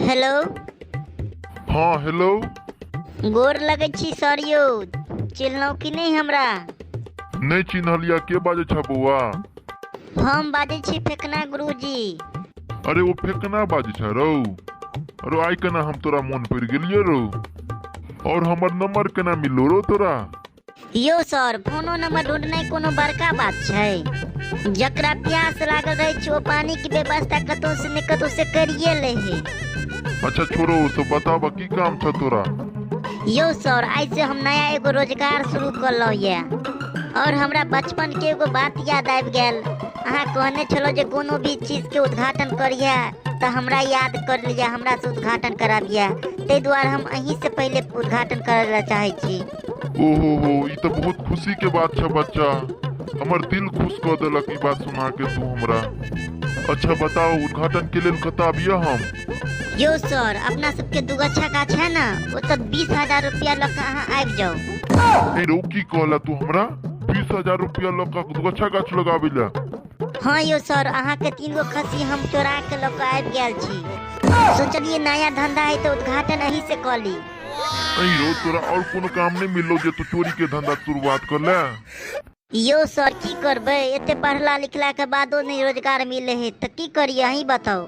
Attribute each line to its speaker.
Speaker 1: Hello.
Speaker 2: हाँ, hello.
Speaker 1: गोर लगै छी सर यौ, चिन्हलहुँ कि नहि हमरा?
Speaker 2: नहि चिन्हलिया, के बाजै छ बौआ?
Speaker 1: हम बाजै छी फेकना गुरुजी।
Speaker 2: अरे ओ फेकना बाजै छ रौ? अरे आइ केना हम तोरा मोन पड़ि गेलियै रौ, और हमर नंबर केना मिललो रौ तोरा?
Speaker 1: यौ सर, फोनो नंबर ढूंढनाइ कोनो बड़का बात छै? जकरा प्यास लागल रहै छै ओ पानी के व्यवस्था कतौ से ने कतौ से करिए लै है।
Speaker 2: अच्छा छोड़ो ओ सब, बताबऽ की काम छ तोरा?
Speaker 1: यौ सर, आइ से हम नया एगो रोजगार शुरू करलहुँ ये और हमरा बचपन के एगो बात याद आबि गेल। अहाँ कहने छलहुँ जे कोनो भी चीज के उद्घाटन करिहे तऽ हमरा याद कर लिअ, हमरा से उद्घाटन कराबिहे, ताहि दुआरे हम अहीं से पहिले उद्घाटन करय लए चाहै छी।
Speaker 2: ओहो हो, ई तऽ बहुत खुशी के बात छै बच्चा, हमर दिल खुश कऽ देलक ई बात सुना के तू हमरा। अच्छा बताओ, उद्घाटन के लेल कतऽ आबिए हम?
Speaker 1: यौ सर, अपना सबके दुगच्छा गाछ है ने, ओतऽ 20,000 रुपया लऽ कऽ अहाँ आबि जाउ।
Speaker 2: ए रौ, की कहला तू हमरा? 20,000 रुपया लऽ कऽ दुगच्छा गाछ लगाबै लए?
Speaker 1: हाँ यौ सर, अहाँके 3 गो खस्सी हम चोरा के लऽ कऽ आबि गेल छी। सोचलियै नया धंधा है तऽ उद्घाटन अहीं से कऽ ली।
Speaker 2: ऐ रौ, तोरा और कोनो काम नहीं मिललो जे तू चोरी के धंधा शुरुआत कर ले?
Speaker 1: यौ सर, की करबै, एते पढ़ला लिखला के बादो नहीं रोजगार मिले है तऽ की करिए, अहीं बताउ।